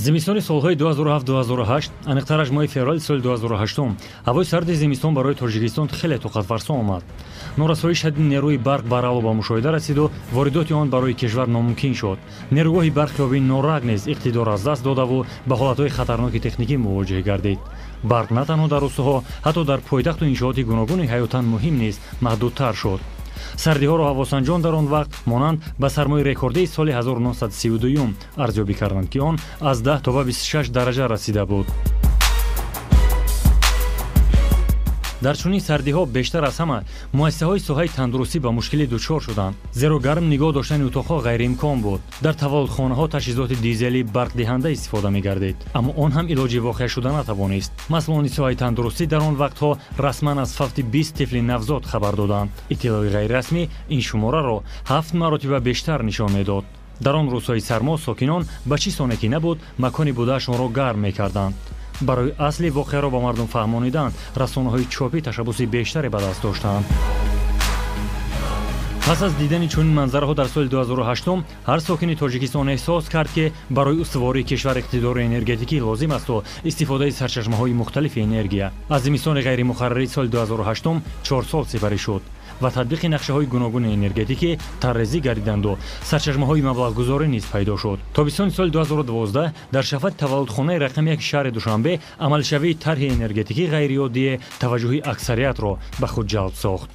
Зимистони солҳои 2007-2008, аниқтараш моҳи феврали соли 2008, ҳавои сарди зимистон барои Тоҷикистон хеле тоқатфарсо омад. Норасоии шадиди нерӯи барқ барало ба мушоҳида расиду воридоти он барои кишвар номумкин шуд. Нерӯгоҳи барқи обии Норак низ иқтидор аз даст додаву ба ҳолатҳои хатарноки техникӣ мувоҷиҳ гардид. Барқ на танҳо дар рӯстоҳо, ҳатто дар пойтахту иншооти гуногуни ҳаётан муҳим низ маҳдудтар шуд. Сардиҳоро ҳавосанҷон дар он вақт монанд ба сармои рекордии соли 1932 арзёбӣ карданд, ки он аз 10 то ба 26 дараҷа расида буд. Дар чунин сардиҳо бештар аз ҳама муассисаҳои соҳаи тандурустӣ ба мушкилӣ дучор шуданд, зеро гарм нигоҳ доштани утоқҳо ғайриимкон буд. Дар таваллудхонаҳо таҷҳизоти дизелӣ барқдиҳанда истифода мегардид, аммо он ҳам илоҷи воқеа шуда натавонист. Масъулони соҳаи тандурустӣ дар он вақтҳо расман аз фавти 20 тифли навзод хабар доданд. Иттилои ғайрирасмӣ ин шумораро 7 маротиба бештар нишон медод. Дар он рӯзҳои сармо сокинон ба чӣ соне ки набуд макони будаашонро гарм мекарданд. Барои асли воқеаро ба мардум фаҳмонидан расонаҳои чопӣ ташаббуси бештаре ба даст доштанд. Пас аз дидани чунин манзараҳо дар соли 2008 ҳар сокини Тоҷикистон эҳсос кард, ки барои устувории кишвар иқтидори энергетикӣ лозим асту истифодаи сарчашмаҳои мухталифи энергия. Аз зимистони ғайримуқаррарии соли 2008 4 сол сипарӣ шуд ва татбиқи нақшаҳои гуногуни энергетикӣ таррезӣ гардиданду сарчашмаҳои маблағгузорӣ низ пайдо шуд. Тобистони соли 2012 дар шафати таваллудхонаи рақами 1 шаҳри Душанбе амалишавии тарҳи энергетикӣ ғайриоддие таваҷҷӯҳи аксариятро ба худ ҷалб сохт.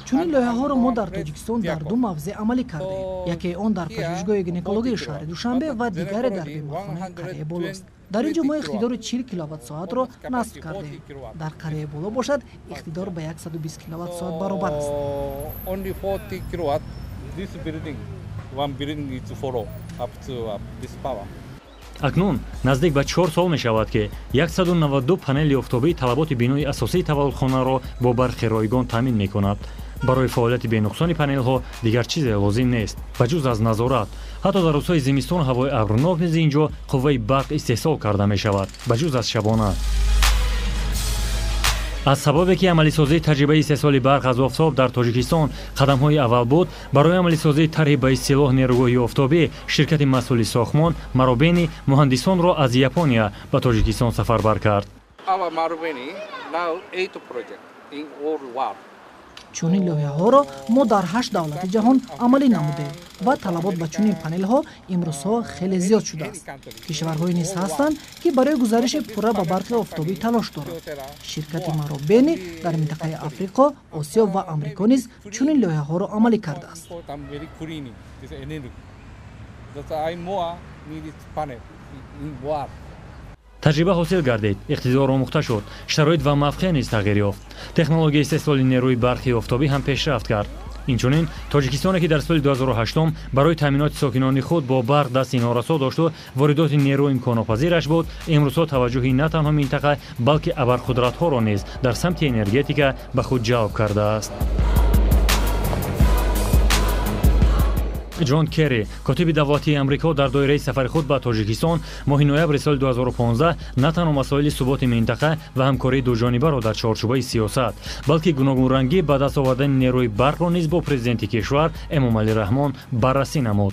Чунин лоиҳаҳоро мо дар Тоҷикистон дар ду мавзеъ амалӣ кардаем. Якеи он дар пажӯҳишгоҳи гинекологияи шаҳри Душанбе ва дигаре дар беморхонаи Қарияи Болост. Дар ин ҷо мо иқтидори 40 киловатт-соатро насб кардаем. Дар Қарияи Боло бошад, иқтидор ба 120 киловатт-соат баробар аст. Акнун наздик ба 4 сол мешавад, ки 192 панели офтобӣ талаботи бинои асосии таваллудхонаро бо барқи ройгон таъмин мекунад. Барои фаъолияти бенуқсони панелҳо дигар чизе лозим нест, ба ҷуз аз назорат. Ҳатто дар рӯзҳои зимистон ҳавои абрнок низ ин ҷо қувваи барқ истеҳсол карда мешавад, ба ҷуз аз шабона. Аз сабабе ки амалисозии таҷрибаи истеҳсоли барқ аз офтоб дар Тоҷикистон қадамҳои аввал буд, барои амалисозии тарҳи ба истилоҳ нерӯгоҳи офтобӣ ширкати масъули сохтмон Маробени муҳандисонро аз Япония ба Тоҷикистон сафарбар кард. Чунин лоиҳаҳоро мо дар 8 давлати ҷаҳон амалӣ намудем ва талабот ба чунин панелҳо имрӯзҳо хеле зиёд шудааст. Кишварҳое низ ҳастанд, ки барои гузариши пурра ба барқи офтобӣ талош доранд. Ширкати Маробени дар минтақаи Африқо, Осиё ва Амрико низ чунин лоиҳаҳоро амалӣ кардааст. Таҷриба ҳосил гардид, иқтидор омӯхта шуд, шароит ва мавқеъ низ тағйир ёфт. Технологияи истеҳсоли нерӯи барқи офтобӣ ҳам пешрафт кард. Инчунин Тоҷикистоне, ки дар соли 2008 барои таъминоти сокинони худ бо барқ дасти норасо дошту воридоти нерӯ имконнопазираш буд, имрӯзҳо таваҷҷӯҳи на танҳо минтақа, балки абарқудратҳоро низ дар самти энергетика ба худ ҷалб кардааст. Ҷон Керри, котиби давлатии Амрико, дар доираи сафари худ ба Тоҷикистон моҳи ноябри соли 2015 на танҳо масоили суботи минтақа ва ҳамкории дуҷонибаро дар чорчӯбаи сиёсат, балки гуногунрангӣ ба даст овардани нерӯи барқро низ бо президенти кишвар Эмомалӣ Раҳмон баррасӣ намуд.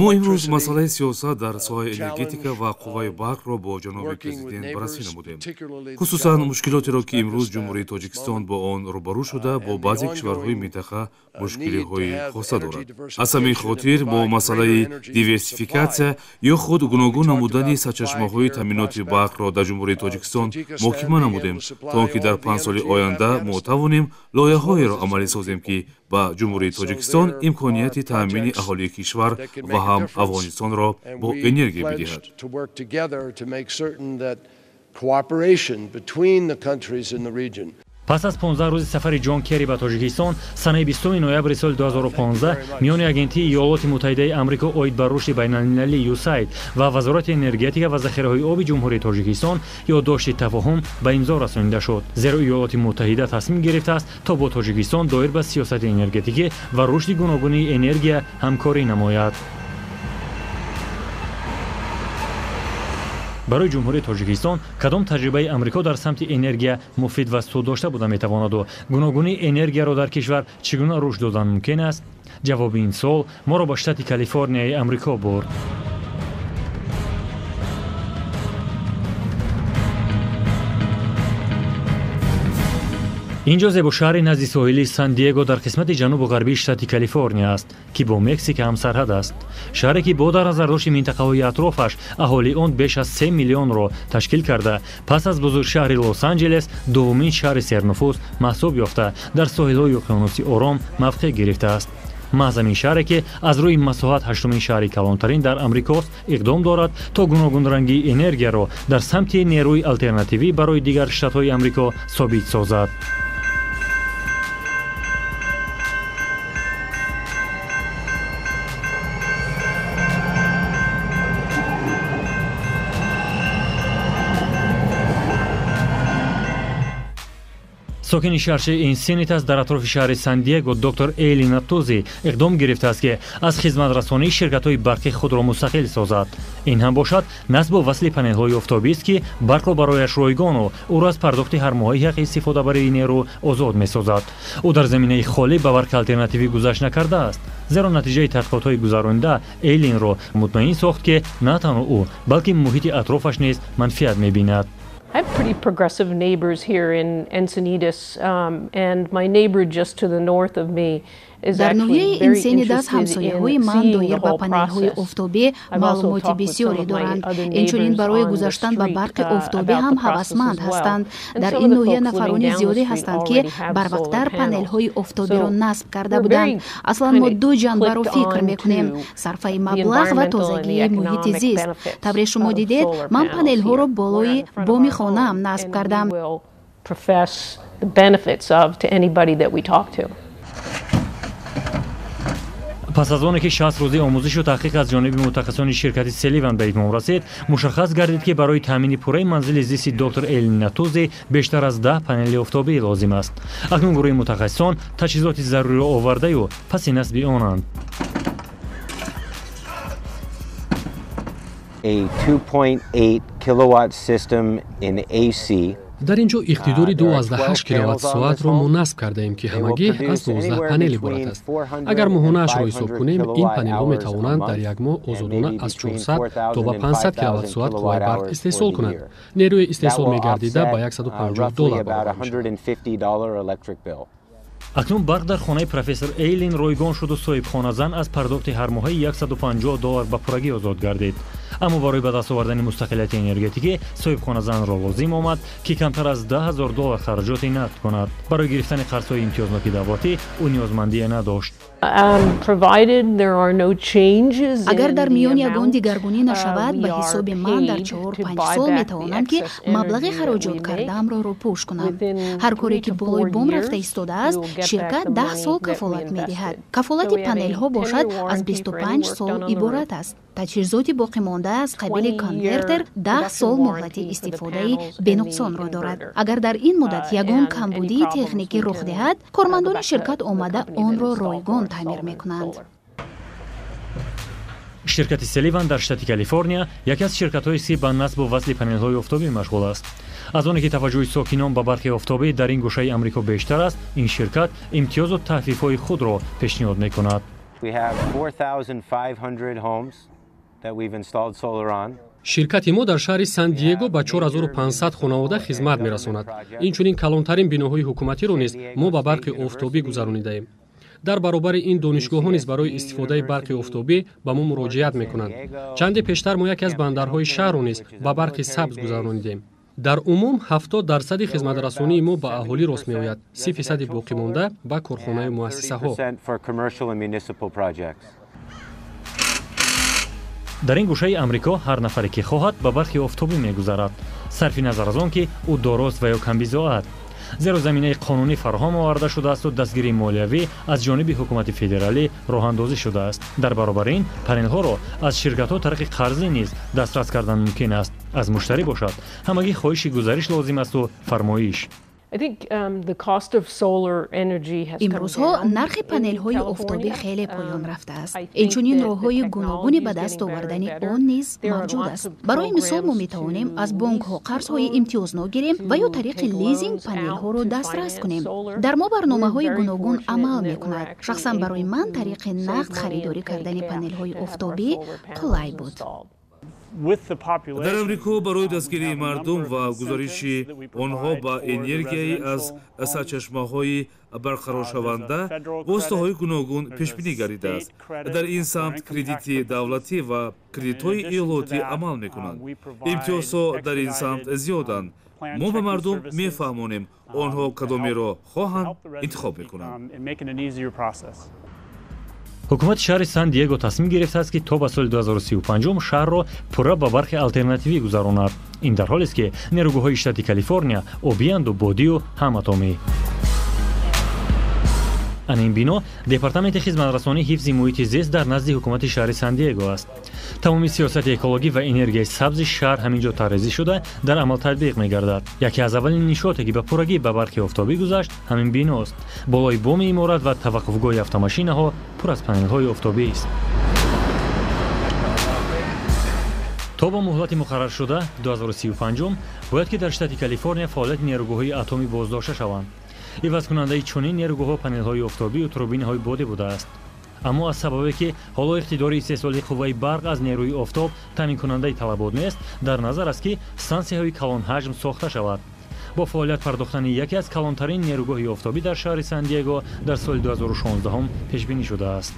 Мо имрӯз масъалаи сиёсат дар соҳаи энергетика ва қувваи барқро бо ҷаноби президент баррасӣ намудем. Хусусан мушкилотеро, ки имрӯз Ҷумҳурии Тоҷикистон бо он рӯбарӯ шуда, бо баъзе кишварҳои минтақа мушкилиҳои хоса дорад. Аз ҳамин хотир бо масъалаи диверсификатсия ё худ гуногун намудани сарчашмаҳои таъминоти барқро дар Ҷумҳурии Тоҷикистон муҳокима намудем, то он ки дар 5 соли оянда мо тавонем лоиҳаҳоеро амалӣ созем, ки ба Ҷумҳурии Тоҷикистон имконияти таъмини аҳолии кишвар ва ҳам Афғонистонро бо энергия бидиҳад. Пас аз 15 рӯзи сафари Ҷон Керри ба Тоҷикистон, санаи 20 ноябри соли 2015 миёни агентии Иёлоти Муттаҳидаи Амрико оид ба рушди байналмилалӣ ЮСАЙД ва Вазорати энергетика ва захираҳои оби Ҷумҳурии Тоҷикистон ёддошти тафоҳум ба имзо расонида шуд, зеро Иёлоти Муттаҳида тасмим гирифтааст, то бо Тоҷикистон доир ба сиёсати энергетикӣ ва рушди гуногунии энергия ҳамкорӣ намояд. Барои Ҷумҳурии Тоҷикистон кадом таҷрибаи Амрико дар самти энергия муфид ва суд дошта буда метавонаду гуногунии энергияро дар кишвар чӣ гуна рушд додан мумкин аст? Ҷавоби ин суол моро ба штати Калифорнияи Амрико бурд. Ин ҷо зебошаҳри назди соҳили Сан-Диего дар қисмати ҷанубу ғарбии штати Калифорния аст, ки бо Мексика ҳамсарҳад аст. Шаҳре, ки бо дар назардошти минтақаҳои атрофаш аҳолии он беш аз 3 миллионро ташкил карда, пас аз бузургшаҳри Лос-Анҷелес дуввумин шаҳри сернуфуз маҳсуб ёфта, дар соҳилҳои уқёнуси Ором мавқеъ гирифтааст. Маҳз ҳамин шаҳре, ки аз рӯи масоҳат ҳаштумин шаҳри калонтарин дар Амрикост, иқдом дорад то гуногунрангии энергияро дар самти нерӯи алтернативӣ барои дигар штатҳои Амрико собит созад. Сокини шаҳрчаи Энсенитас дар атрофи шаҳри Сан-Диего доктор Эйлина Тузи иқдом гирифтааст, ки аз хизматрасонии ширкатҳои барқӣ худро мустақил созад. Ин ҳам бошад насбу васли панелҳои офтобист, ки барқро барояш ройгону ӯро аз пардохти ҳармоҳаи ҳаққи истифодабарии нерӯ озод месозад. Ӯ дар заминаи холӣ ба барқи алтернативӣ гузашт накардааст, зеро натиҷаи таҳқиқотҳои гузаронида Эйлинро мутмаин сохт, ки на танҳо ӯ, балки муҳити атрофаш низ манфиат мебинад. I have pretty progressive neighbors here in Encinitas, and my neighbor just to the north of me Дар ноҳияи Инсенидас ҳамсояҳои ман доир ба панелҳои офтобӣ маълумоти бисёре доранд. Инчунин барои гузаштан ба барқи офтобӣ ҳам ҳавасманд ҳастанд. Дар ин ноҳия нафарони зиёде ҳастанд, ки барвақттар панелҳои офтобиро насб карда буданд. Аслан мо ду ҷанбаро фикр мекунем: сарфаи маблағ ва тозагии муҳити зист. Тавре шумо дидед, ман панелҳоро болои боми хонаам насб кардам. Пас аз оне ки 60 рӯзи омӯзишу таҳқиқ аз ҷониби мутахассисони ширкати Селиван ба итмом расид, мушаххас гардид, ки барои таъмини пурраи манзили зисти доктор Элина Тузи бештар аз 10 панели офтобӣ лозим аст. Акнун гурӯҳи мутахассисон таҷҳизоти заруриро овардаю паси насби онанд. A 2.8 kilowatt system in AC. Дар ин ҷо иқтидори 2,8 киловатт-соатро мо насб кардаем, ки ҳамагӣ аз 12 панел иборат аст. Агар моҳонаашро ҳисоб кунем, ин панелҳо метавонанд дар як моҳ озодона аз 400 то ба 500 киловатт-соат қувваи барқ истеҳсол кунанд. Нерӯи истеҳсол мегардида ба 150 доллар баробар мешавад. Акнун барқ дар хонаи профессор Эйлин ройгон шуду соҳибхоназан аз пардохти ҳармоҳаи 150 доллар ба пуррагӣ озод гардид. Аммо барои ба даст овардани мустақилияти энергетикӣ соҳибхоназанро лозим омад, ки камтар аз 10 000 доллар хароҷоти нақд кунад. Барои гирифтани қарзҳои имтиёзноки давлатӣ ӯ ниёзмандие надошт. Агар дар миён ягон дигаргунӣ нашавад, ба ҳисоби ман дар 4-5 сол метавонам, ки маблағи хароҷот кардаамро рӯпӯш кунам. Ҳар коре, ки болои бом рафта истодааст, ширкат 10 сол кафолат медиҳад. Кафолати панелҳо бошад, аз 25 сол иборат аст. Таҷҳизоти боқимонда аз қабили конвертер 10 сол муҳлати истифодаи бенуқсонро дорад. Агар дар ин муддат ягон камбудии техникӣ рух диҳад, кормандони ширкат омада онро ройгон таъмир мекунанд. Ширкати Селиван дар штати Калифорния яке аз ширкатҳоест, ки ба насбу васли панелҳои офтобӣ машғул аст. Аз оне ки таваҷҷӯҳи сокинон ба барқи офтобӣ дар ин гӯшаи Амрико бештар аст, ин ширкат имтиёзу таҳфифҳои худро пешниҳод мекунад. We have 4,500 homes that we've installed solar on. Ширкати мо дар шаҳри Сан-Диего ба 4500 хонавода хизмат мерасонад. Инчунин калонтарин биноҳои ҳукуматиро низ мо ба барқи офтобӣ гузаронидаем. Дар баробари ин, донишгоҳҳо низ барои истифодаи барқи офтобӣ ба мо муроҷиат мекунанд. Чанде пештар мо яке аз бандарҳои шаҳрро низ ба барқи сабз гузаронидем. Дар умум 70 дарсади хизматрасонии мо ба аҳолӣ рост меояд, 30 фисади боқимонда ба корхонаю муассисаҳо. 30% for commercial and municipal projects. Дар ин гӯшаи Амрико ҳар нафаре, ки хоҳад, ба барқи офтобӣ мегузарад, сарфи назар аз он ки ӯ дорост ва ё камбизоат, зеро заминаи қонунӣ фароҳам оварда шудаасту дастгирии молиявӣ аз ҷониби ҳукумати федералӣ роҳандозӣ шудааст. Дар баробари ин, панелҳоро аз ширкатҳо тариқи қарзӣ низ дастрас кардан мумкин аст. Аз муштарӣ бошад, ҳамагӣ хоҳиши гузариш лозим асту фармоиш. Имрӯзҳо нархи панелҳои офтобӣ хеле поён рафтааст. Инчунин роҳҳои гуногуни ба даст овардани он низ мавҷуд аст. Барои мисол, мо метавонем аз бонкҳо қарзҳои имтиёзнок гирем ва ё тариқи лизинг панелҳоро дастрас кунем. Дар мо барномаҳои гуногун амал мекунад. Шахсан барои ман тариқи нақд харидорӣ кардани панелҳои офтобӣ қулай буд. Дар Амрико барои дастгирии мардум ва гузариши онҳо ба энергияи аз сарчашмаҳои барқароршаванда воситаҳои гуногун пешбинӣ гардидааст. Дар ин самт кредити давлатӣ ва кредитҳои иёлотӣ амал мекунанд. Имтиёзҳо дар ин самт зиёданд. Мо ба мардум мефаҳмонем, онҳо кадомеро хоҳанд, интихоб мекунанд. Ҳукумати шаҳри Сан Диего тасмим гирифтааст, ки то ба соли 2035 шаҳрро пурра ба барқи алтернативӣ гузаронад. Ин дар ҳолест, ки нерӯгоҳҳои штати Калифорния обиянду бодию ҳам атомӣ. Ана ин бино департаменти хизматрасонии ҳифзи муҳити зист дар назди ҳукумати шаҳри Сан Диего аст. Тамоми сиёсати экологӣ ва энергияи сабзи шаҳр ҳамин ҷо таррезӣ шуда, дар амал татбиқ мегардад. Яке аз аввалин иншооте, ки ба пуррагӣ ба барқи офтобӣ гузашт, ҳамин биност. Болои боми иморат ва таваққуфгоҳи автомашинаҳо пур аз панелҳои офтобист. То ба муҳлати муқарраршуда 2035 бояд, ки дар штати Калифорния фаъолияти нерӯгоҳҳои атомӣ боздошта шаванд. Ивазкунандаи чунин нерӯгоҳҳо панелҳои офтобию турбинаҳои бодӣ будааст. Аммо аз сабабе, ки ҳоло иқтидори истеҳсоли қувваи барқ аз нерӯи офтоб таъминкунандаи талабот нест, дар назар аст, ки стансияҳои калонҳаҷм сохта шавад. Бо фаъолият пардохтани яке аз калонтарин нерӯгоҳи офтобӣ дар шаҳри Сан Диего дар соли 2016 пешбинӣ шудааст.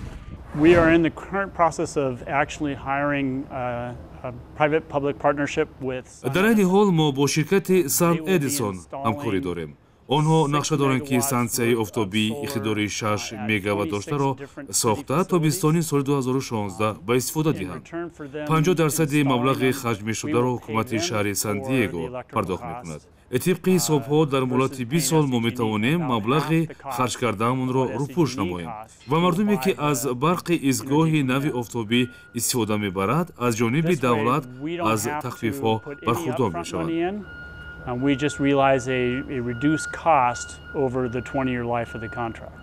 Дар айни ҳол мо бо ширкати Сан Эдисон ҳамкорӣ дорем. Онҳо нақша доранд, ки стансияи офтобии иқтидори 6 мегаватт доштаро сохта, тобистони соли 2016 ба истифода диҳанд. 50 дарсади маблағи харҷ мешударо ҳукумати шаҳри Сан Диего пардохт мекунад. Тибқи ҳисобҳо, дар муҳлати 20 сол мо метавонем маблағи харҷ кардаамонро рӯпӯш намоем ва мардуме, ки аз барқи истгоҳи нави офтобӣ истифода мебарад, аз ҷониби давлат аз тахфифҳо бархурдор мешаванд. We just realize a reduced cost over the 20-year life of the contract.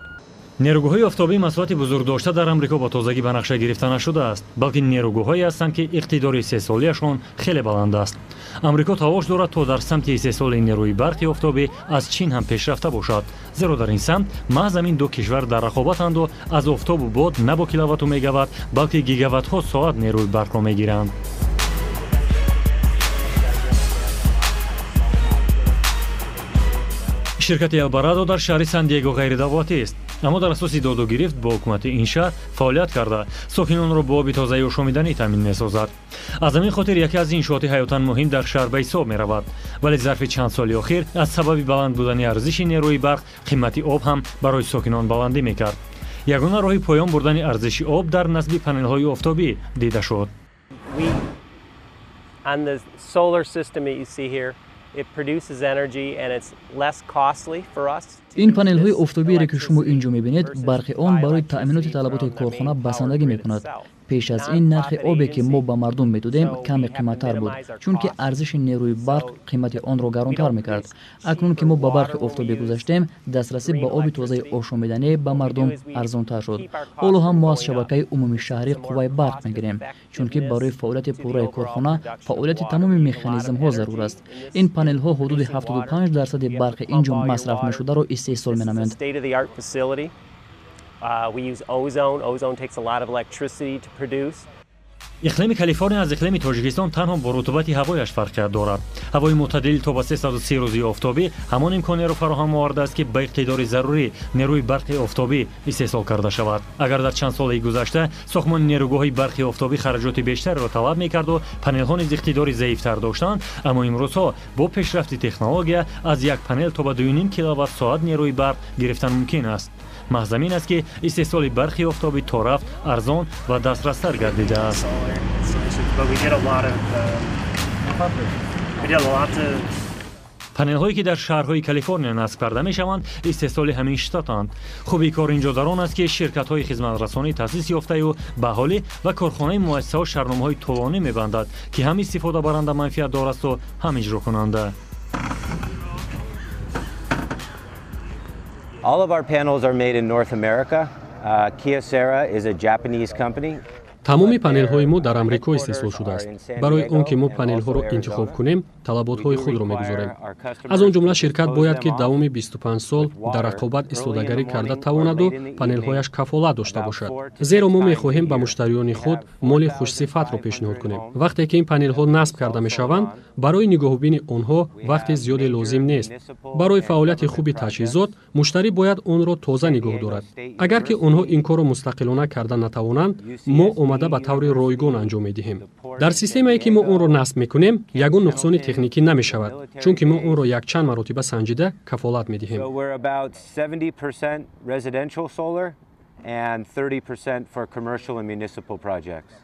Нерӯгоҳҳои офтобӣ масоҳати бузургдошта дар Амрико ба тозагӣ ба нақша гирифта нашудааст, балки нерӯгоҳҳое ҳастанд, ки иқтидори истеҳсолиашон хеле баланд аст. Амрико талош дорад, то дар самти истеҳсоли нерӯи барқи офтобӣ аз Чин ҳам пешрафта бошад, зеро дар ин самт маҳз ҳамин ду кишвар дар рақобатанду аз офтобу бод на бо киловатту мегаватт, балки гигаваттҳо соат нерӯи барқро мегиранд. Ширкати Элбарадо дар шаҳри Сан Диего ғайридавлатист, аммо дар асоси додугирифт бо ҳукумати ин шаҳр фаъолият карда, сокинонро бо оби тозаи ошомиданӣ таъмин месозад. Аз ҳамин хотир яке аз иншооти ҳаётан муҳим дар шаҳр ба ҳисоб меравад. Вале зарфи чанд соли охир аз сабаби баланд будани арзиши нерӯи барқ қимати об ҳам барои сокинон баландӣ мекард. Ягона роҳи поён бурдани арзиши об дар насби панелҳои офтобӣ дида шуд. Ин панелҳои офтобиере, ки шумо ин ҷо мебинед, барқи он барои таъминоти талаботи корхона басандагӣ мекунад. Пеш аз ин нархи обе, ки мо ба мардум медодем, каме қиматтар буд, чунки арзиши нерӯи барқ қимати онро гаронтар мекард. Акнун ки мо ба барқи офтобӣ гузаштем, дастрасӣ ба оби тозаи ошомиданӣ ба мардум арзонтар шуд. Ҳоло ҳам мо аз шабакаи умумишаҳрӣ қувваи барқ мегирем, чунки барои фаъолияти пурраи корхона фаъолияти тамоми механизмҳо зарур аст. Ин панелҳо ҳудуди 75 дарсади барқи ин ҷо масраф мешударо истеҳсол менамоянд. We use ozone. Ozone takes a lot of electricity to produce. Иқлими Калифорния аз иқлими Тоҷикистон танҳо бо рутубати ҳавояш фарқият дорад. Ҳавои мӯътадил то ба 330 рӯзи офтобӣ ҳамон имкониеро фароҳам овардааст, ки ба иқтидори зарурӣ нерӯи барқи офтобӣ истеҳсол карда шавад. Агар дар чанд солаи гузашта сохтмони нерӯгоҳҳои барқи офтобӣ хараҷоти бештарро талаб мекарду панелҳо низ иқтидори заифтар доштанд, аммо имрӯзҳо бо пешрафти технология аз як панел то ба 2,5 киловатт соат нерӯи барқ гирифтан мумкин аст. Маҳз ҳамин аст, ки истеҳсоли барқи офтобӣ то рафт арзон ва дастрастар гардидааст. Панелҳое, ки дар шаҳрҳои Калифорния насб карда мешаванд, истеҳсоли ҳамин штатанд. Хуби кор ин ҷо дар он аст, ки ширкатҳои хизматрасонӣ таъсис ёфтаю ба аҳолӣ ва корхонаи муассисаҳо шартномаҳои тӯлонӣ мебандад, ки ҳам истифодабаранда манфиатдор асту ҳам иҷрокунанда. All of our panels are made in North America. Kyocera is a Japanese company. Тамоми панелҳои мо дар Амрико истеҳсол шудааст. Барои он ки мо панелҳоро интихоб кунем, талаботҳои худро мегузорем. Аз он ҷумла ширкат бояд, ки давоми 25 сол дар рақобат истодагарӣ карда тавонаду панелҳояш кафолат дошта бошад. Зеро мо мехоҳем ба муштариёни худ моли хушсифатро пешниҳод кунем. Вақте ки ин панелҳо насб карда мешаванд, барои нигоҳубини онҳо вақти зиёде лозим нест. Барои фаъолияти хуби таҷҳизот муштарӣ бояд онро тоза нигоҳ дорад. Агар ки онҳо ин корро мустақилона карда натавонанд, мо омада ба таври ройгон анҷом медиҳем. Дар системае, ки мо онро насб мекунем, ягон нуқсони техникӣ намешавад, чунки мо онро якчанд маротиба санҷида кафолат медиҳем. So we're about 70% residential solar and 30% for commercial and municipal projects.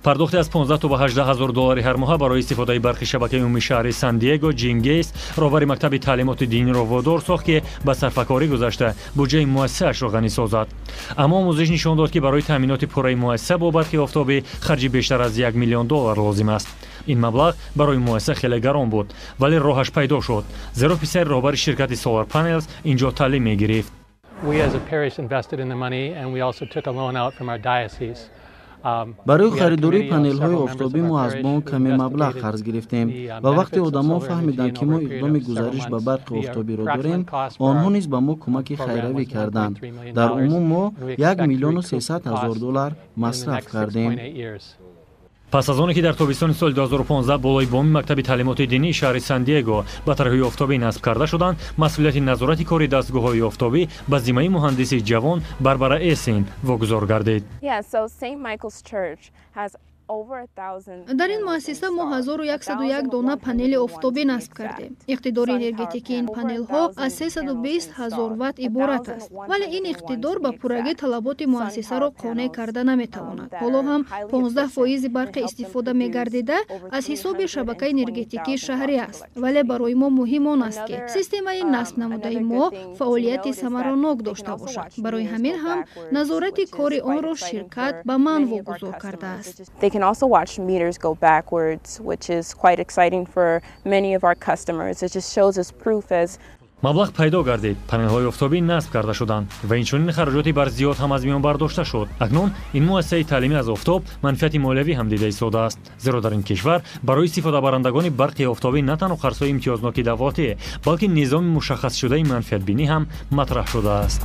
Пардохти аз 15 то ба 18 ҳазор доллари ҳармоҳа барои истифодаи барқи шабакаи умумии шаҳри Сан-Диего Ҷим Гейс, роҳбари мактаби таълимоти диниро водор сохт, ки ба сарфакорӣ гузашта буҷаи муассисаашро ғанӣ созад. Аммо омӯзиш нишон дод, ки барои таъминоти пурраи муассиса бо барқи офтобӣ харҷи бештар аз 1 миллион доллар лозим аст. Ин маблағ барои муассиса хеле гарон буд, вале роҳаш пайдо шуд, зеро писари роҳбари ширкати Solar Panels инҷо таълим мегирифт. We as a parish invested in the money, and we also took a loan out from our diocese. Барои харидории панелҳои офтобӣ мо аз бонк каме маблағ қарз гирифтем ва вақте одамон фаҳмиданд, ки мо иқдоми гузариш ба барқи офтобиро дорем, онҳо низ ба мо кӯмаки хайравӣ карданд. Дар умум мо 1 миллиону 300 ҳазор доллар масраф кардем. Пас аз оне ки дар тобистони соли 2015 болои боми мактаби таълимоти динии шаҳри Сан-Диего батареяҳои офтобӣ насб карда шуданд, масъулияти назорати кори дастгоҳҳои офтобӣ ба зиммаи муҳандиси ҷавон Барбара Эсин вогузор гардид. Дар ин муассиса мо 1101 дона панели офтобӣ насб кардем. Иқтидори энергетикии ин панелҳо аз 320 ҳазор ватт иборат аст, вале ин иқтидор ба пуррагӣ талаботи муассисаро қонеъ карда наметавонад. Ҳоло ҳам 15 фоизи барқи истифода мегардида аз ҳисоби шабакаи энергетикии шаҳрӣ аст, вале барои мо муҳим он аст, ки системаи насб намудаи мо фаъолияти самаранок дошта бошад. Барои ҳамин ҳам назорати кори онро ширкат ба ман вогузор кардааст. They can also watch meters go backwards, which is quite exciting for many of our customers. It just shows us proof as Маблағ пайдо гардид, панелҳои офтобӣ насб карда шуданд ва инчунин хароҷоти бар зиёд ҳам аз миён бардошта шуд. Акнун ин муассисаи таълимӣ аз офтоб манфиати молиявӣ ҳам дида истодааст, зеро дар ин кишвар барои истифодабарандагони барқи офтобӣ на танҳо қарзҳои имтиёзноки давлатӣ, балки низоми мушаххасшудаи манфиатбинӣ ҳам матраҳ шудааст.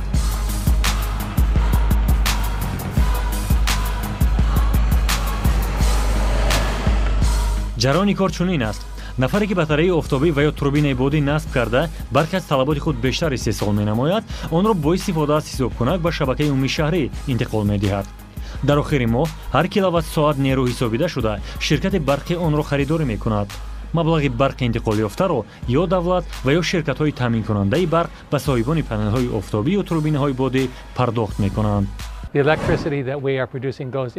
Ҷараёни кор чунин аст. Нафаре, ки батареяи офтобӣ ва ё турбинаи бодӣ насб карда, бархе аз талаботи худ бештар истеҳсол менамояд, онро бо истифода аз ҳисобкунак ба шабакаи умумии шаҳрӣ интиқол медиҳад. Дар охири моҳ ҳар киловатт-соат нерӯ ҳисобида шуда, ширкати барқӣ онро харидорӣ мекунад. Маблағи барқи интиқолёфтаро ё давлат ва ё ширкатҳои таъминкунандаи барқ ба соҳибони панелҳои офтобӣ ё турбинаҳои бодӣ пардохт мекунанд.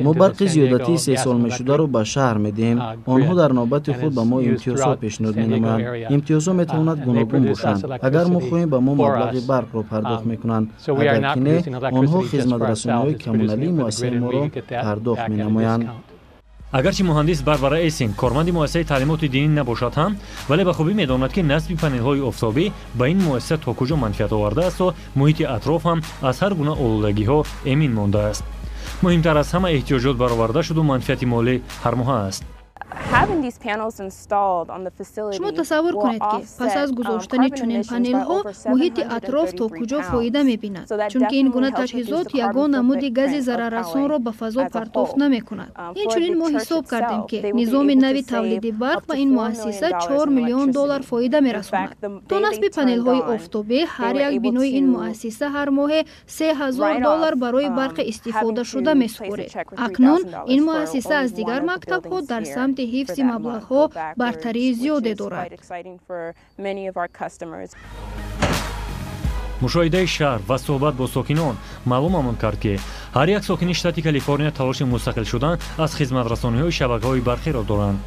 Мо барқи зиёдатии истеҳсолмешударо ба шаҳр медиҳем. Онҳо дар навбати худ ба мо имтиёзҳо пешниҳод менамоянд. Имтиёзҳо метавонад гуногун бошанд. Агар мо хоҳем, ба мо маблағи барқро пардохт мекунанд, агар ки не, онҳо хизматрасониҳои коммуналии муассисаи моро пардохт менамоянд. Агарчи муҳандис Барбара Эсин корманди муассисаи таълимоти динӣ набошад ҳам, вале ба хубӣ медонад, ки насби панелҳои офтобӣ ба ин муассиса то куҷо манфиат овардаасту муҳити атроф ҳам аз ҳар гуна олудагиҳо эмин мондааст. Муҳимтар аз ҳама, эҳтиёҷот бароварда шуду манфиати молӣ ҳармоҳа аст. Шумо тасаввур кунед, ки пас аз гузоштани чунин панелҳо муҳити атроф то куҷо фоида мебинад, чунки ин гуна таҷҳизот ягон намуди гази зараррасонро ба фазо партофт намекунад. Инчунин мо ҳисоб кардем, ки низоми нави тавлиди барқ ба ин муассиса 4 миллион доллар фоида мерасонад. То насби панелҳои офтобӣ ҳар як бинои ин муассиса ҳар моҳе 3000 доллар барои барқи истифодашуда месупоред. Акнун ин муассиса аз дигар мактабҳо дар самти ҳифзи маблағҳо бартарии зиёде дорад. Мушоҳидаи шаҳр ва суҳбат бо сокинон маълумамон кард, ки ҳар як сокини штати Калифорния талоши мустақил шудан аз хизматрасониҳои шабакаҳои барқиро доранд,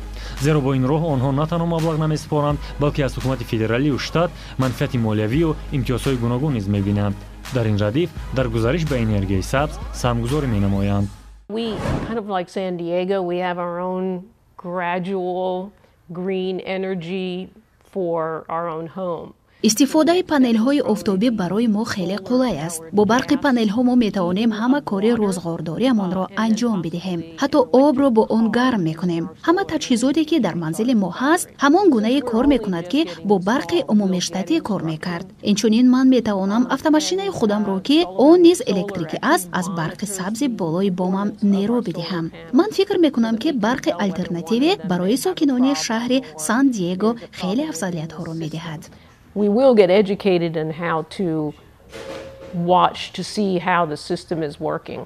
зеро бо ин роҳ онҳо на танҳо маблағ намесупоранд, балки аз ҳукумати федералию штат манфиати молиявию имтиёзҳои гуногун низ мебинанд. Дар ин радиф дар гузариш ба энергияи сабз саҳмгузорӣ менамоянд. We kind of like San Diego, we have our own gradual green energy for our own home. Истифодаи панелҳои офтобӣ барои мо хеле қулай аст. Бо барқи панелҳо мо метавонем ҳама кори рӯзғордориамонро анҷом бидиҳем. Ҳатто обро бо он гарм мекунем. Ҳама таҷҳизоте, ки дар манзили мо ҳаст, ҳамон гунае кор мекунад, ки бо барқи умумиштатӣ кор мекард. Инчунин ман метавонам автомашинаи худамро, ки он низ электрикӣ аст, аз барқи сабзи болои бомам нерӯ бидиҳам. Ман фикр мекунам, ки барқи алтернативӣ барои сокинони шаҳри Сан Диего хеле афзалиятҳоро медиҳад. We will get educated in how to watch to see how the system is working.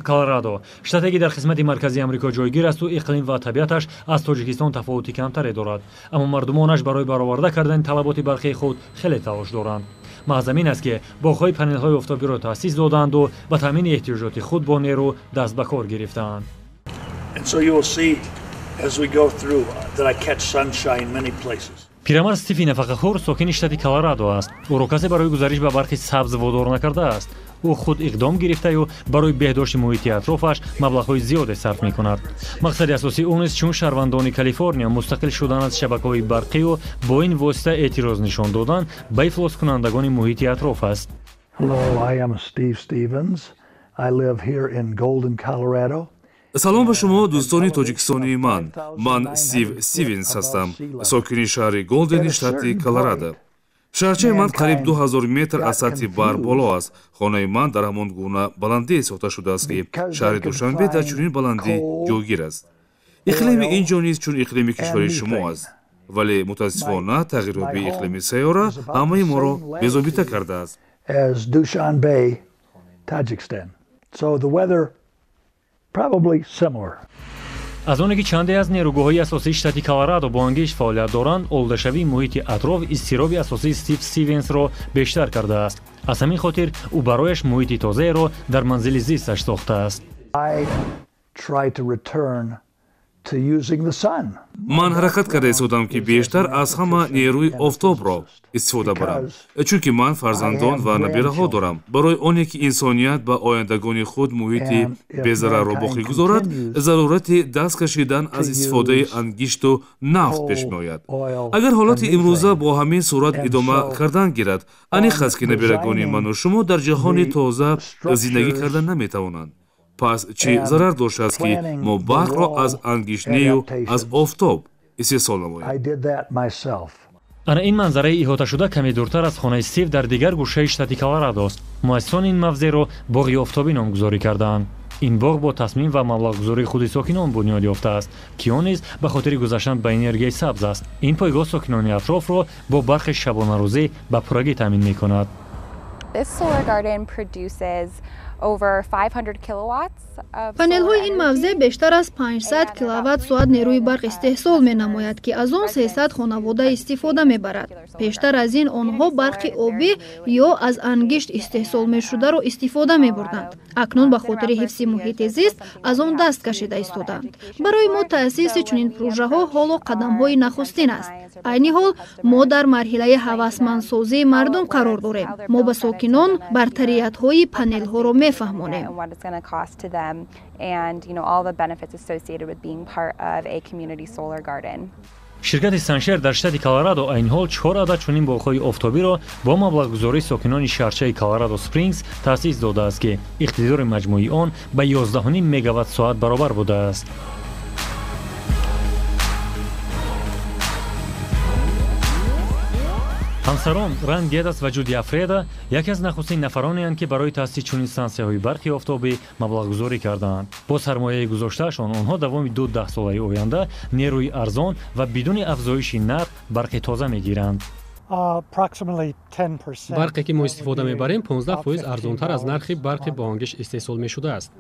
Колорадо штате, ки дар қисмати марказии Амрико ҷойгир асту иқлим ва табиаташ аз Тоҷикистон тафовути камтаре дорад, аммо мардумонаш барои бароварда кардани талаботи барқии худ хеле талош доранд. Маҳз ҳамин аст, ки боғҳои панелҳои офтобиро таъсис додаанду ба таъмини эҳтиёҷоти худ бо нерӯ даст ба кор гирифтаанд. Пирамард Стифи нафақахӯр сокини штати Колорадо аст. Ӯро касе барои гузариш ба барқи сабз водор накардааст. Ӯ худ иқдом гирифтаю барои беҳдошти муҳити атрофаш маблағҳои зиёде сарф мекунад. Мақсади асосии ӯ низ чун шаҳрвандони Калифорния мустақил шудан аз шабакаҳои барқию бо ин восита эътироз нишон додан ба ифлоскунандагони муҳити атроф аст. Салом ба шумо, дӯстони тоҷикистонии ман. Ман Стив Стивенс ҳастам, сокини шаҳри Голдени штати Колорадо. Шаҳрчаи ман қариб 2000 метр аз сатҳи баҳр боло аст. Хонаи ман дар ҳамон гуна баландӣ сохта шудааст, ки шаҳри Душанбе дар чунин баландӣ ҷойгир аст. Иқлими ин ҷо низ чун иқлими кишвари шумо аст, вале мутаассифона тағйирёбии иқлими сайёра ҳамаи моро безобита кардааст. Аз оне ки чанде аз нерӯгоҳҳои асосии штати Колорадо бо ангишт фаъолият доранд, олудашавии муҳити атроф изтироби асосии Стив Стивенсро бештар кардааст. Аз ҳамин хотир ӯ барояш муҳити тозаеро дар манзили зисташ сохтааст. Ман ҳаракат карда истодам, ки бештар аз ҳама нерӯи офтобро истифода барам, чунки ман фарзандон ва набираҳо дорам. Барои оне ки инсоният ба ояндагони худ муҳити безарарро боқӣ гузорад, зарурати даст кашидан аз истифодаи ангишту нафт пеш меояд. Агар ҳолати имрӯза бо ҳамин сурат идома кардан гирад, аниқ аст, ки набирагони ману шумо дар ҷаҳони тоза зиндагӣ карда наметавонанд. Пас чӣ зарар доштааст, ки мо барқро аз ангиштнею аз офтоб истеҳсол намоем? Ана ин манзараи иҳоташуда каме дуртар аз хонаи Стив дар дигар гӯшаи штати Колорадост. Муассисон ин мавзеъро боғи офтобӣ номгузорӣ кардаанд. Ин боғ бо тасмим ва маблағгузории худи сокинон бунёд ёфтааст, ки он низ ба хотири гузаштан ба энергияи сабз аст. Ин пойгоҳ сокинони атрофро бо барқи шабонарӯзӣ ба пуррагӣ таъмин мекунад. Панелҳои ин мавзеъ бештар аз 500 киловатт-соат нерӯи барқ истеҳсол менамояд, ки аз он 300 хонавода истифода мебарад. Пештар аз ин онҳо барқи обӣ ё аз ангишт истеҳсол мешударо истифода мебурданд. Акнун ба хотири ҳифзи муҳити зист аз он даст кашида истодаанд. Барои мо таъсиси чунин прӯжаҳо ҳоло қадамҳои нахустин аст. Айни ҳол мо дар марҳилаи ҳавасмандсозии мардум қарор дорем. Мо ба сокинон бартариятҳои панелҳоро мефаҳмонем. Ширкати Саншер дар штати Колорадо айни ҳол чор адад чунин боғҳои офтобиро бо маблағгузории сокинони шаҳрчаи Колорадо Спрингс таъсис додааст, ки иқтидори маҷмӯии он ба 11,5 мегаватт-соат баробар будааст. Ҳамсарон Ранд Гедас ва Ҷуди Афреда яке аз нахустин нафаронеанд, ки барои таъсиси чунин стансияҳои барқи офтобӣ маблағгузорӣ кардаанд. Бо сармояи гузоштаашон онҳо давоми ду даҳсолаи оянда нерӯи арзон ва бидуни афзоиши нарх барқи тоза мегиранд. Барқе ки мо истифода мебарем, 15% арзонтар аз нархи барқи бо ангишт истеҳсол мешудааст.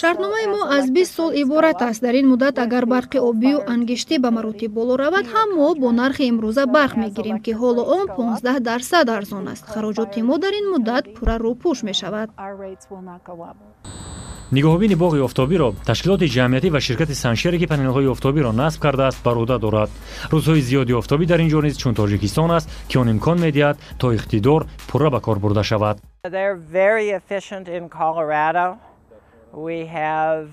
Шартномаи мо аз 20 сол иборат аст. Дар ин муддат агар барқи обию ангиштӣ ба маротиб боло равад, ҳам мо бо нархи имрӯза барқ мегирем, ки ҳоло он 15% арзон аст. Хароҷоти мо дар ин муддат пурра рӯпӯш мешавад. Нигоҳубини боғи офтобиро ташкилоти ҷамъиятӣ ва ширкати Саншере, ки панелҳои офтобиро насб кардааст, бар уҳда дорад. Рӯзҳои зиёди офтобӣ дар ин ҷо низ чун Тоҷикистон аст, ки он имкон медиҳад, то иқтидор пурра ба кор бурда шавад. We have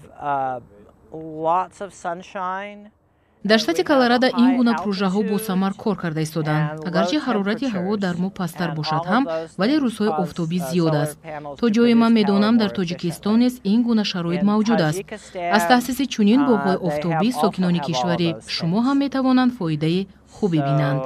Дар штати Колорадо ин гуна пурӯжаҳо босамар кор карда истодаанд. Агарчи ҳарорати ҳаво дар мо пасттар бошад ҳам, вале рӯзҳои офтобӣ зиёд аст. То ҷое ман медонам, дар Тоҷикистон низ ин гуна шароит мавҷуд аст. Аз таъсиси чунин боғҳои офтобӣ сокинони кишвари шумо ҳам метавонанд фоидаи хубе бинанд.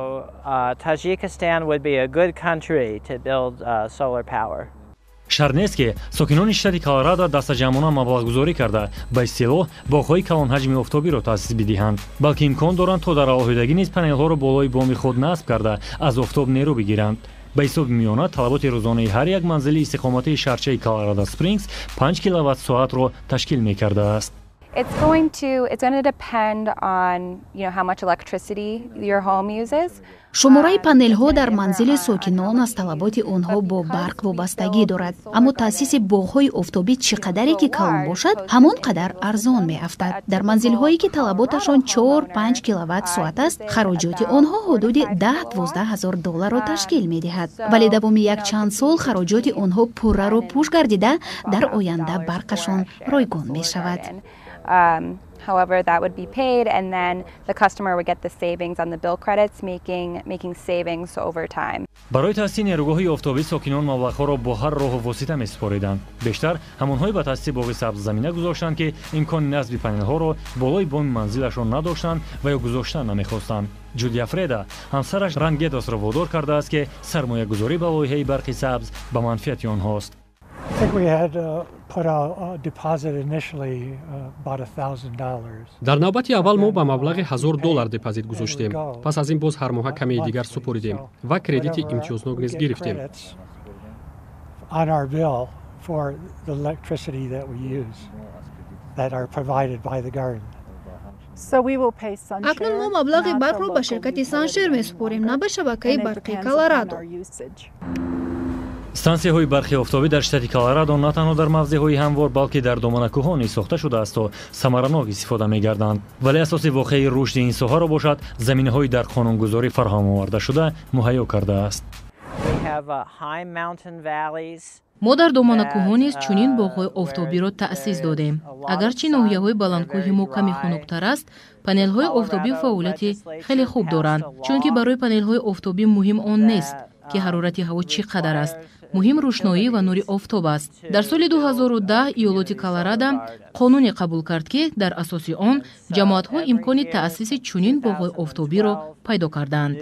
Шарт нест, ки сокинони штати Колорадо дастаҷамъона маблағгузорӣ карда, ба истилоҳ боғҳои калонҳаҷми офтобиро таъсис бидиҳанд, балки имкон доранд, то дар алоҳидагӣ низ панелҳоро болои боми худ насб карда, аз офтоб нерӯ бигиранд. Ба ҳисоби миёна, талаботи рӯзонаи ҳар як манзили истиқоматии шаҳрчаи Колорадо Спрингс 5 киловатт соатро ташкил мекардааст. It's going to depend on how much electricity your home uses. Шумораи панелҳо дар манзили сокинон аз талаботи онҳо бо барқ вобастагӣ дорад, аммо таъсиси боғҳои офтобӣ чӣ қадаре ки калон бошад, ҳамон қадар арзон меафтад. Дар манзилҳое, ки талаботашон 4-5 киловатт соат аст, хароҷоти онҳо ҳудуди 10-12 ҳазор долларро ташкил медиҳад, вале давоми якчанд сол хароҷоти онҳо пурраро пӯш гардида, дар оянда барқашон ройгон мешавад. However, that would be paid, and then the customer would get the savings on the bill credits, making savings over time. Барои таъсиси нерӯгоҳи офтобӣ сокинон маблағҳоро бо ҳар роҳу восита месупориданд. Бештар ҳамонҳое ба таъсиси боғи сабз замина гузоштанд, ки имкони насби панелҳоро болои боми манзилашон надоштанд ва ё гузоштан намехостанд. Ҷудия Фреда ҳамсараш Рангедосро водор кардааст, ки сармоягузорӣ ба лоиҳаи барқи сабз ба манфиати онҳост. Дар навбати аввал мо ба маблағи $1000 депозит гузоштем. Пас аз ин боз ҳар моҳа камеи дигар супоридем ва кредити имтиёзнок низ гирифтем. Акнун мо маблағи барқро ба ширкати Саншер месупорем, на ба шабакаи барқии Колорадо. Стансияҳои барқи офтобӣ дар штати Колорадо на танҳо дар мавзеъҳои ҳамвор, балки дар доманакӯҳҳо низ сохта шудааст, то самаранок истифода мегарданд. Вале асоси воқеии рушди ин соҳаро бошад, заминаҳои дар қонунгузорӣ фароҳам овардашуда муҳайё кардааст. Мо дар доманакӯҳҳо низ чунин боғҳои офтобиро таъсис додем. Агарчи ноҳияҳои баландкӯҳи мо каме хунуктар аст, панелҳои офтобӣ фаъолияти хеле хуб доранд, чунки барои панелҳои офтобӣ муҳим он нест, ки ҳарорати ҳаво чӣ қадар аст. Муҳим рӯшноӣ ва нури офтоб аст. Дар соли 2010 иёлоти Колорадо қонуне қабул кард, ки дар асоси он ҷамоатҳо имкони таъсиси чунин боғҳои офтобиро пайдо карданд.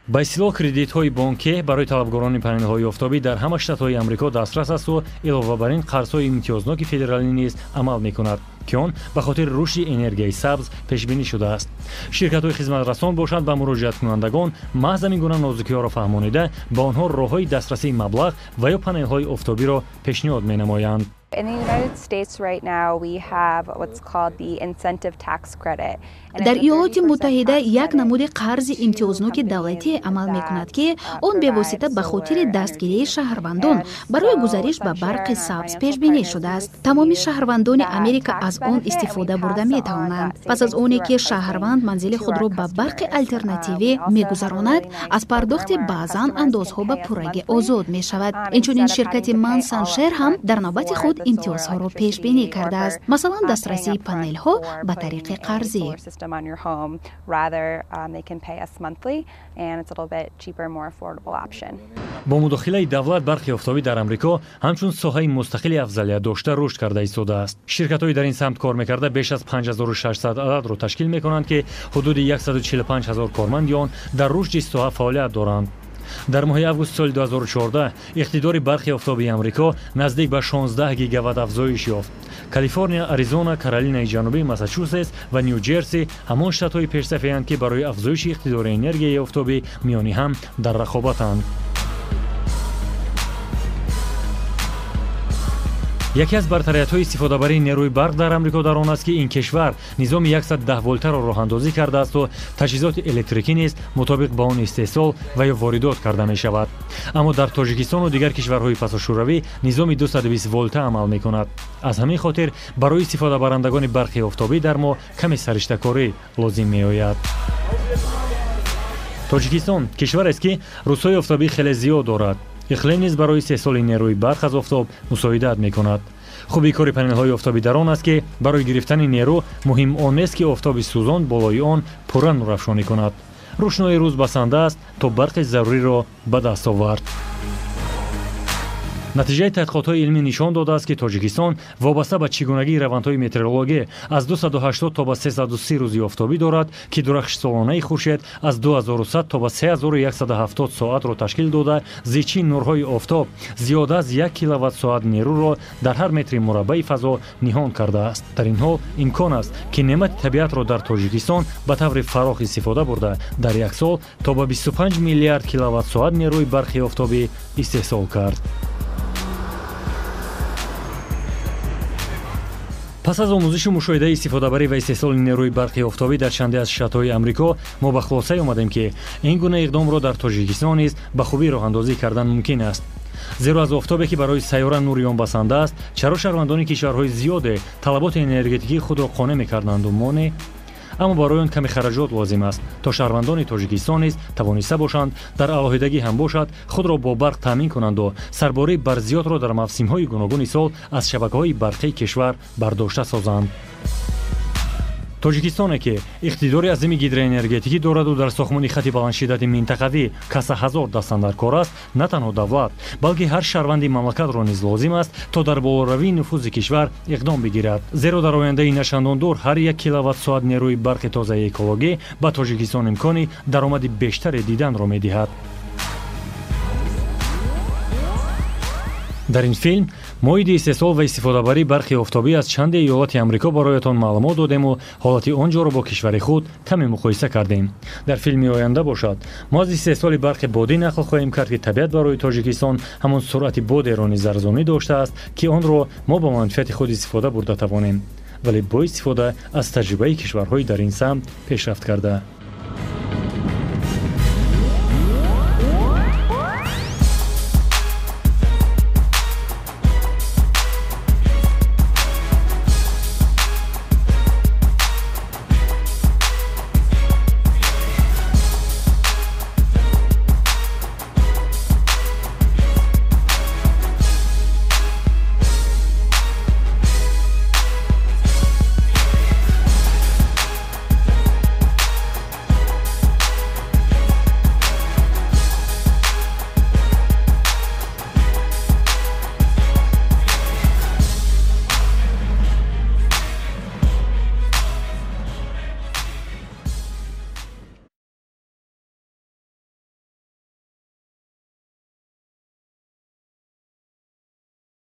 Ба истилоҳ, кредитҳои бонкӣ барои талабгорони панелҳои офтобӣ дар ҳама штатҳои Амрико дастрас асту илова бар ин қарзҳои имтиёзноки федералӣ низ амал мекунад, ки он ба хотири рушди энергияи сабз пешбинӣ шудааст. Ширкатҳои хизматрасон бошанд, ба муроҷиаткунандагон маҳз ҳамин гуна нозукиҳоро фаҳмонида, ба онҳо роҳҳои дастрасии маблағ ва ё панелҳои офтобиро пешниҳод менамоянд. In the United States right now we have what's called the incentive tax credit. Дар Иёлоти Муттаҳида як намуди қарзи имтиёзноки давлатӣ амал мекунад, ки он бевосита ба хотири дастгирии шаҳрвандон барои гузариш ба барқи сабз пешбинӣ шудааст. Тамоми шаҳрвандони Америка аз он истифода бурда метавонанд. Пас аз оне ки шаҳрванд манзили худро ба барқи алтернативӣ мегузаронад, аз пардохти баъзан андозҳо ба пуррагӣ озод мешавад. Инчунин ширкати ман Саншер ҳам дар навбати худ имтиёзҳоро пешбинӣ кардааст, масалан, дастрасии панелҳо ба тариқи қарзӣ. Бо мудохилаи давлат барқи офтобӣ дар Амрико ҳамчун соҳаи мустақили афзалият дошта рушд карда истодааст. Ширкатҳои дар ин самт кор мекарда беш аз 5600 ададро ташкил мекунанд, ки ҳудуди 145 ҳазор корманди он дар рушди соҳа фаъолият доранд. Дар моҳи август соли 2014 иқтидори барқи офтобии Амрико наздик ба 16 гигаватт афзоиш ёфт. Калифорния, Аризона, Каролинаи Ҷанубӣ, Массачусетс ва Ню Ҷерси ҳамон штатҳои пешсафеянд, ки барои афзоиши иқтидори энергияи офтобӣ миёни ҳам дар рақобатанд. Яке аз бартариятҳои истифодабарии нерӯи барқ дар Амрико дар он аст, ки ин кишвар низоми 110 волтаро роҳандозӣ кардаасту таҷҳизоти электрикӣ низ мутобиқ ба он истеҳсол ва ё воридот карда мешавад. Аммо дар Тоҷикистону дигар кишварҳои пасошӯравӣ низоми 220 волта амал мекунад. Аз ҳамин хотир барои истифодабарандагони барқи офтобӣ дар мо каме сариштакорӣ лозим меояд. Тоҷикистон кишварест, ки рӯзҳои офтобӣ хеле зиёд дорад. Иқлим низ барои истеҳсоли нерӯи барқ аз офтоб мусоидат мекунад. Хуби кори панелҳои офтобӣ дар он аст, ки барои гирифтани нерӯ муҳим он нест, ки офтоби сӯзон болои он пурра нурафшонӣ кунад. Рӯшноии рӯз басанда аст, то барқи заруриро ба даст овард. Натиҷаи таҳқиқотҳои илмӣ нишон додааст, ки Тоҷикистон вобаста ба чӣ гунагии равандҳои метеорологӣ аз 280 то ба 330 рӯзи офтобӣ дорад, ки дурахши солонаи хуршед аз 2100 то ба 3170 соатро ташкил дода, зичии нурҳои офтоб зиёда аз 1 киловатт-соат нерӯро дар ҳар метри мураббаи фазо ниҳон кардааст. Дар ин ҳол имкон аст, ки неъмати табиатро дар Тоҷикистон ба таври фарох истифода бурда, дар як сол то ба 25 миллиард киловатт-соат нерӯи барқи офтобӣ истеҳсол кард. Пас аз омӯзишу мушоҳидаи истифодабарӣ ва истеҳсоли нерӯи барқи офтобӣ дар чанде аз штатҳои Амрико, мо ба хулосае омадем, ки ин гуна иқдомро дар Тоҷикистон низ ба хубӣ роҳандозӣ кардан мумкин аст, зеро аз офтобе, ки барои сайёра нури он басанда аст, чаро шаҳрвандони кишварҳои зиёде талаботи энергетикии худро қонеъ мекарданду мо не? Аммо барои он каме хараҷот лозим аст, то шаҳрвандони Тоҷикистон низ тавониста бошанд, дар алоҳидагӣ ҳам бошад, худро бо барқ таъмин кунанду сарбории барзиёдро дар мавсимҳои гуногуни сол аз шабакаҳои барқии кишвар бардошта созанд. Тоҷикистоне, ки иқтидори азими гидроэнергетикӣ дораду дар сохтмони хати баландшиддати минтақавӣ каса ҳазор дастандаркор аст, на танҳо давлат, балки ҳар шаҳрванди мамлакатро низ лозим аст, то дар болоравии нуфузи кишвар иқдом бигирад, зеро дар ояндаи начандон дур ҳар як киловатт-соат нерӯи барқи тозаи экологӣ ба Тоҷикистон имкони даромади бештаре диданро медиҳад. Дар ин филм мо оиди истеҳсол ва истифодабарии барқи офтобӣ аз чанде иёлати Амрико бароятон маълумот додему ҳолати он ҷоро бо кишвари худ каме муқоиса кардем. Дар филми оянда бошад, мо аз истеҳсоли барқи бодӣ нақл хоҳем кард, ки табиат барои Тоҷикистон ҳамон суръати бодеро низ арзонӣ доштааст, ки онро мо ба манфиати худ истифода бурда тавонем, вале бо истифода аз таҷрибаи кишварҳои дар ин самт пешрафт карда.